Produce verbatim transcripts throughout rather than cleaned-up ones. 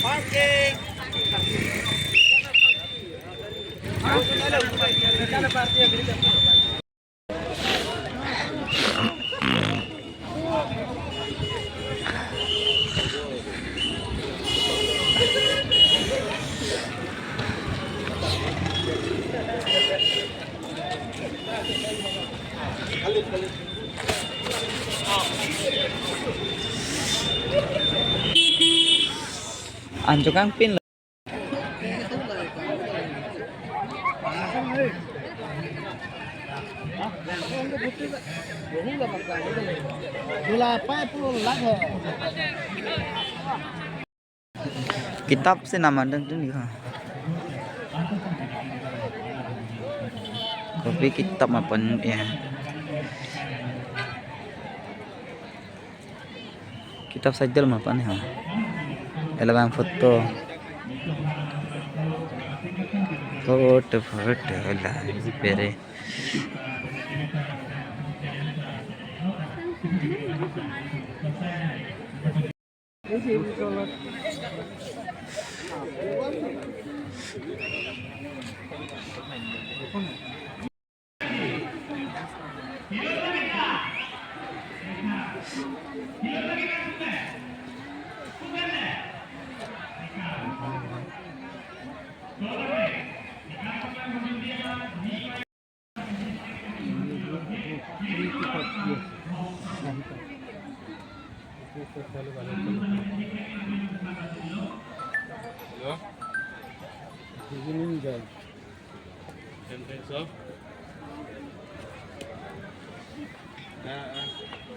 Parking. Anchokangpin lo. Kitap si nama dang dun ha. Kopi kitap ma pen ya. Kitap sajal ma pen ha. Elabang foto. Foto foto la pere. Hello? Good evening, guys. Entrance of? Ah, ah.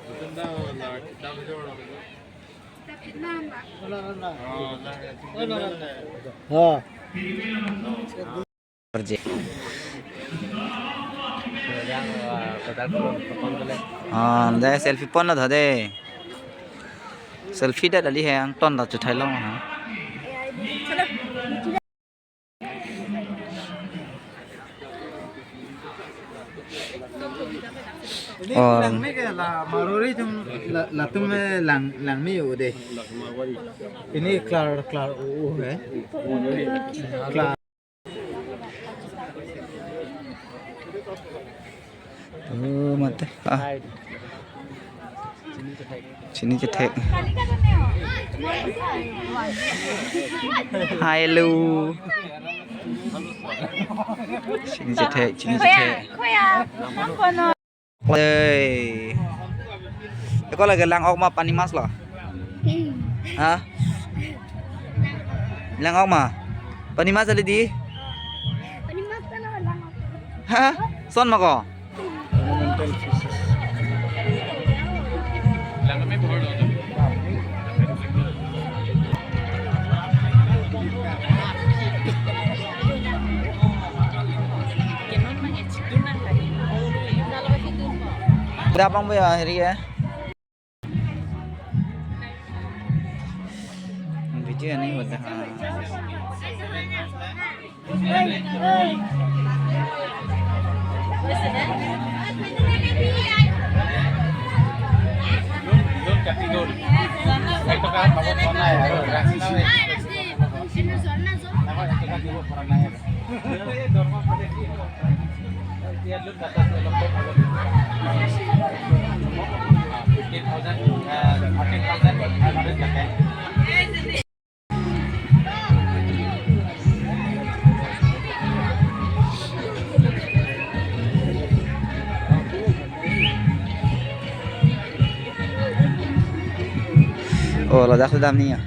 Ito daw, la, daw, daw, daw. Oh, la, la, la. Oh. Kerja. Ah, dei selfie pon lo dei. Selfie dak dali he, angton ta chethai long ha. Ini Oh. Langme ke la Marwari atum la, latum me lang, langme yo dei. Ini klar, klar o, o he. Klar. Oh, mate. Ah. Chini chethek. Hello. Chini chethek, chini chethek. Hey. Eko lagi lang ok ma pani mas lo? Ha? Lang ok ma? Pani mas ali dei? Pani mas ta lang ok. Ha? Son ma ko? Ada abang ya hari ya? Video ini udah. Oh, ladak sedam ni ya.